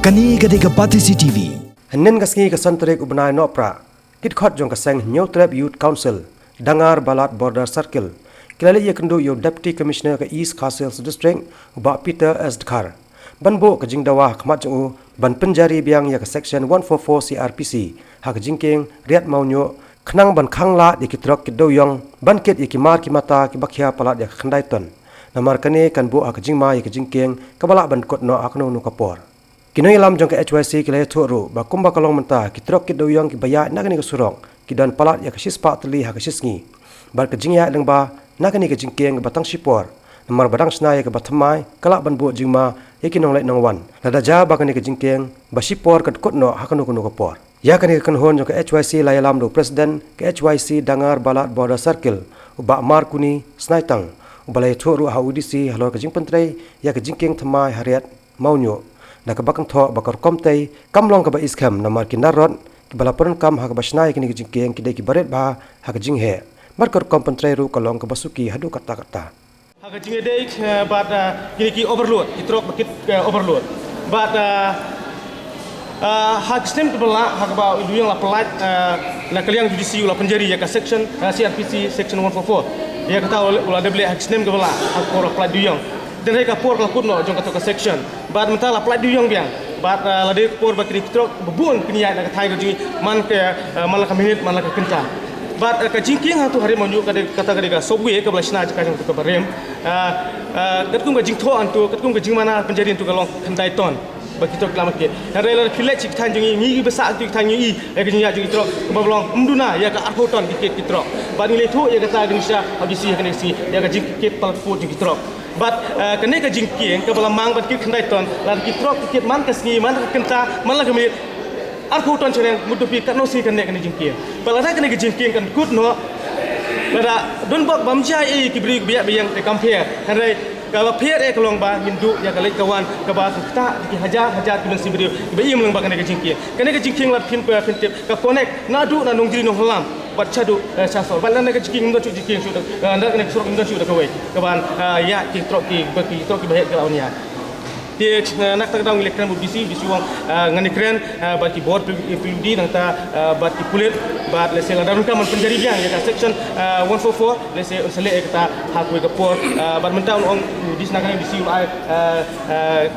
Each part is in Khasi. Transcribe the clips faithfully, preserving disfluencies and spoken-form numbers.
Kane ka dei ka Batesi T V. Hynnin ka sngi ka san tarik u bnai Nohprah, ki dkhot jong ka seng Hynñiewtrep Youth Council, Dangar Balat Border Circle, ki la leit ïakynduh ïa u Deputy Commissioner ka East Khasi Hills District, u Bah Peter S Dkhar, ban buh ka jingdawa ha khmat jong u ban pynjari biang ïa ka Section one four four C R P C ha ka jingkieng Riat Mawñiuh, khnang ban khanglad ïa ki trok ki dewïong ban kit ïa ki mar ki mata kiba khia palat ïa ka khyndai ton. Namar kane kan buh ha ka jingma ïa ka jingkieng kaba lah ban kut noh ha kano kano ka por. Ki nongïalam jong ka H Y C ki la ïathuh ruh ba kumba ka long mynta, ki trok ki dewïong kiba ïaid na kane ka surok ki don palat ïa ka shispah tylli ha ka shisngi. Bad ka jingïaid lyngba na kane ka jingkieng kaba tang shipor, namar ba dang shna ïa kaba thymmai, ka lah ban buh jingma ïa ki nongleit nongwan, lada jia ba kane ka jingkieng ba shipor kan kut noh ha kano kano ka por. Ïa kane ka kynhun jong ka H Y C la ïalam da u President ka H Y C Dangar Balat Border Circle, u Bah Markuni Snaitang, uba la ïathuh ruh ha U D C halor ka jingpyntrei ïa ka jingkieng thymmai ha Riat Mawñiuh, da kaba kynthoh ba ka rukom tei kam long kaba iskhem, namar ki nar rot kiba la pyndonkam ha kaba shna ïa kane ka jingkieng ki dei kiba rit bha ha ka jingheh, bad ka rukom pyntrei ruh ka long kaba suki haduh katta katta. Ha ka jingïadei, eh, bad, eh, kine ki overload, ki trok ba kit, eh, overload. Bad, eh, eh, ha ki snem kiba la, ha kaba u dewïong la pyllait, eh, na ka liang U D C u la pynjari ïa ka section, eh, C R P C section one four four. Ïa kata u la, u la dep leh ha ki snem kiba la, ha ka por la pyllait dewïong. Hynrei ka por ka la kut noh jong kato ka section. Bad mynta la pyllait dewïong biang. Bad, eh, la dei ka por ba kine ki trok ba bun kin ïaid na ka thaiñ ka jong ngi man ka, eh, man la ka minit, man la ka kynta. Bad, eh, ka jingkieng hangto ha Riat Mawñiuh ka dei, kata ka dei ka subway kaba la shna jaka jong kato kaba rim. Eh, eh, katkum ka jingthoh hangto, katkum ka jingmana pynjari hangto ka long khyndai ton ba ki trok ki la market. Hynrei lada phi leit sha ki thaiñ jong ngi, ngi kiba sah hangto ki thaiñ ngi i ïa ka jingïaid jong ki trok kaba long ym duna ïa ka arphew ton ki kit ki trok. Bad ngi la ïathuh ïa kata ka jingshisha ha U D C ha kane ka sngi, ïa ka jingkit palat pud jong ki trok. Bad, eh, kane ka jingkieng kaba la mang ban kit khyndai ton, lada ki trok ki kit man ka sngi, man ka kynta, man la ka minit, arphew ton shaneng, mut phi katno sngi kan neh kane ka jingkieng. Bad lada kane ka jingkieng kan kut noh, lada don bok bam jia ei ki briew kiba ïaid ba ïeng te kam pher. Hynrei kaba pher eh ka long ba ngin duh ïa ka leit ka wan kaba ktah ki hajar hajar ki mynsiem briew kiba im lyngba kane ka jingkieng. Kane ka jingkieng lada phin, phin tip ka connect naduh na Nongjri Nonghylam bad shaduh, eh, Shasor. Bad lada ka jingkieng ym don shuh jingkieng shuh da, eh, lada kane ka surok ym don shuh da kawei kaban, eh, ïaid ki trok ki, ba ki trok kiba heh ki la wan ïaid. Te, eh, na kata ka daw ngi la kren bad U D C, U D C u ong, eh, ngan ïakren, eh, bad ki bor P W D, nangta, eh, bad ki pulit, bad lehse lada ruh kam ban pynjari biang ïa ka section, eh, one four four, lehse un sa leh ïa kata ha kawei ka por, eh, bad mynta u ong, U D C na kane U D C u ai, eh, eh,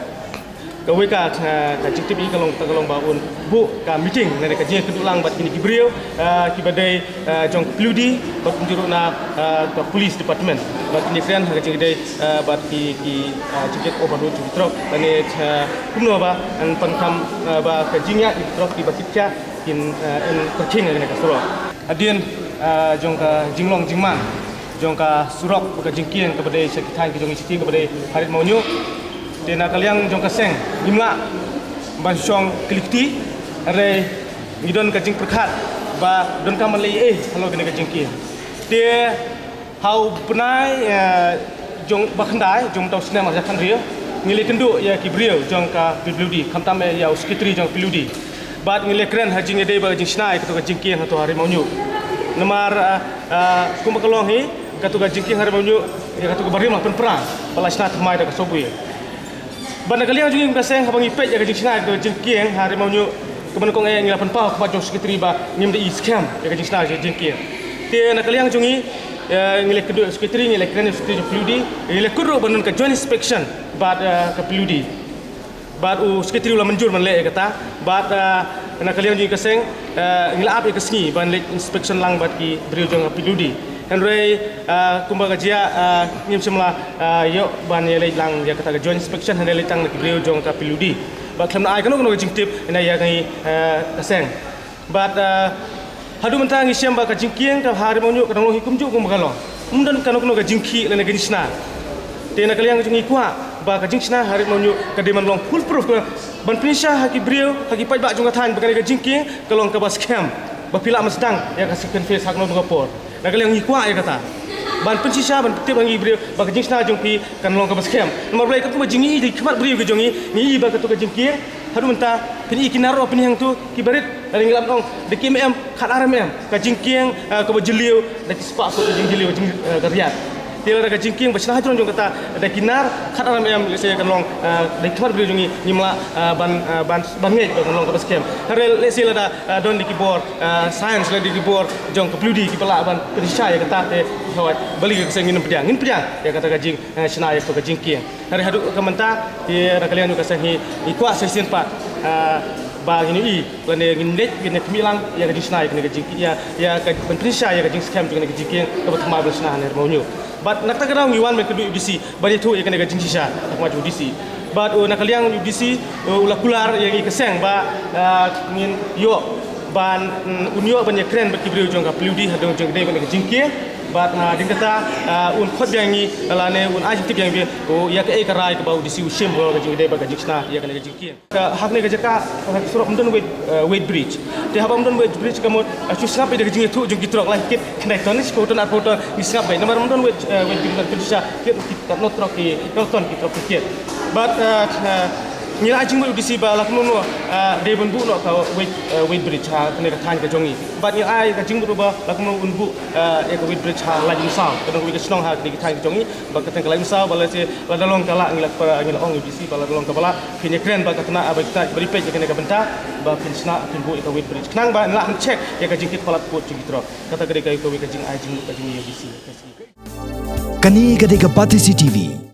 kawei ka, eh, ka jingtip ïa ka long, ka long ba un buh ka meeting, lane ka jingïakynduh lang bad kine ki briew, eh, kiba dei, eh, jong ka P W D, bad kumjuh ruh na, eh, ka police department. Bad kine kren ha ka jingïadei, eh, bad ki, ki, eh, jingkit overload jong ki trok. Lane, eh, kumno ba, yn pynkham, eh, ba ka jingïaid ki trok kiba kit khia, kin, eh, yn kyrkieng ha kane ka surok. Hadien, eh, jong ka jinglong jingman jong ka surok bad ka jingkieng kaba dei sha ki thaiñ ki jong ngi sha ki kaba dei ha Riat Mawñiuh. Te na ka liang jong ka seng ngim lah ban shong kylli kti, hynrei ngi don ka jingpyrkhat ba donkam ban leh ei ei halor kane ka jingkieng. Te ha u bnai, eh, jong ba khyndai jong mynta u snem ar hajar khathynriew, ngi la ïakynduh ïa ki briew jong ka P W D, khamtam eh ïa u secretary jong ka P W D. Bad ngi la kren ha jingïadei bad ka jingshna ïa kato ka jingkieng hato ha Riat Mawñiuh. Namar, eh, eh, kumba ka long hi, kato ka jingkieng ha Riat Mawñiuh, ïa kato kaba rim la pynpra, ba la shna thymmai da ka subway. Bad na ka liang jong ngi kum ka seng haba ngi peit ïa ka jingshna ïa ka jingkieng ha Riat Mawñiuh, kaba nyngkong eh ngi la pynpaw ha khmat jong u secretary ba ngim da i skhem ïa ka jingshna ïa ka jingkieng. Te na ka liang jong ngi, eh, ngi la kynduh ïa u secretary, ngi la kren ïa u secretary jong P W D, ngi la kut ruh ban don ka joint inspection bad, eh, ka P W D. Bad u secretary u la mynjur ban leh ïa kata. Bad, eh, na ka liang jong ngi ka seng, eh, ngi la ap ïa ka sngi ban leit inspection lang bad ki briew jong ka P W D. Hynrei, eh, kumba ka jia, eh, ngim shym la, eh, ïoh ban ïaleit lang ïa kata ka joint inspection, hynrei leit tang na ki briew jong ka P W D. Bad khlem da ai kano kano ka jingtip ïa ngi, eh, ka seng. Bad, eh, haduh mynta ngi shem ba ka jingkieng ka ha Riat Mawñiuh ka dang long hi kumjuh kumba ka long. Ym don kano kano ka jingkhih lane ka jingshna. Te na ka liang jong ngi kwah ba ka jingshna ha Riat Mawñiuh ka dei ban long foolproof, ka ban pynshisha ha ki briew, ha ki paidbah jong ka thaiñ ba kane ka jingkieng ka long kaba skhem, ba phi lah ban sdang ïa ka second phase ha kano kano ka por. Na ka liang ngi kwah ïa kata. Ban pynshisha, ban pyntip ha ngi briew ba ka jingshna jong phi kan long kaba skhem. Namar balei, katkum ka jingïohi jong ki khmat briew ki jong ngi, ngi i ba kato ka jingkieng haduh mynta phin i ki nar ruh phin i hangto kiba rit, lane ngi lah ban ong da ki mm, khatar mm ka jingkieng, eh, kaba jylliew, da ki spah foot ka jingjylliew, jing, eh, ka riat. Lada ka jingkieng ba shna hajrong jong kata da ki nar khatar em, lehse kan long, ah, da ki khmat briew jong ngi ngim lah, ah, ban, ah, ban, ban ngeit ba kan long kaba skhem. Hynrei lehse lada, ah, don da ki bor, ah, science, lada ki bor jong ka physiology kiba lah ban pynshai ïa kata te, hooid, balei ka seng ngin pdiang, ngin pdiang ïa kata ka jing, ah, shna ïa ka jingkieng. Hynrei haduh ka mynta, ïa na ka liang jong ka seng hi, i kwah sa shisien pat, ah, ba ngin ïohi lane ngin leit, ngin ïa khmih lang ïa ka jingshna ïa kane ka jingkieng, ïa, ïa ka ban pynshai ïa ka jingskhem jong kane ka jingkieng kaba thymmai ban shna ha Nongrum. Bad na kata ka daw ngi wan ban kynduh ïa u D C ban ïathuh ïa kane ka jingshisha ha khmat jong u D C. Bad, uh, na ka liang u D C, uh, u la kular ïa ngi ka seng ba, uh, ngin ïoh ban, mm, un ïoh ban ïakren bad ki briew jong ka physiology ha jong ka jingdei bad ka jingkieng. Bad, uh, hadien kata, uh, un khot biang ïa ngi lane un ai jingtip biang ïa ngi, uh, ïa kaei ka rai kaba u D C u shim halor ka jingdei bad ka jingshna ïa kane ka jingkieng. Ka, ha kane ka jaka, ha ka surok ym don weight, eh, weight bridge. Te haba ym don weight bridge ka mut, eh, shu sngap beit da ka jingïathuh jong ki trok, la kit khyndai ton, shiphew ton, arphew ton, ngi sngap beit. Namar ym don weight, eh, weight bridge, kit ki katno trok ki, katno ton ki trok ki kit. Bad, eh, eh, ngi la ai jingmut ïa u D C ba la kumno, eh, dei ban buh noh ka weight, eh, weight bridge ha kane ka thaiñ ka jong ngi. Bad ngi ai ka jingmut ba la kumno un buh, eh, ïa ka weight bridge ha Laitumsaw. Ka don kawei ka shnong ha kane ka thaiñ ka jong ngi. Ba ka teng ka Laitumsaw, ba lehse lada long ka lah ngi la, ngi la ong ïa u D C ba lada long kaba lah phin ïakren bad ka tnat, ah, ba ka tnat ba dei peit ïa kane ka bynta ba phin shna, phin buh ïa ka weight bridge khnang ba ngi lah ban check ïa ka jingkit palat kut jong ki trok. Kata ka dei kawei ka jingai jingmut ka jong ngi ïa u D C. Kane ka dei ka Batesi T V.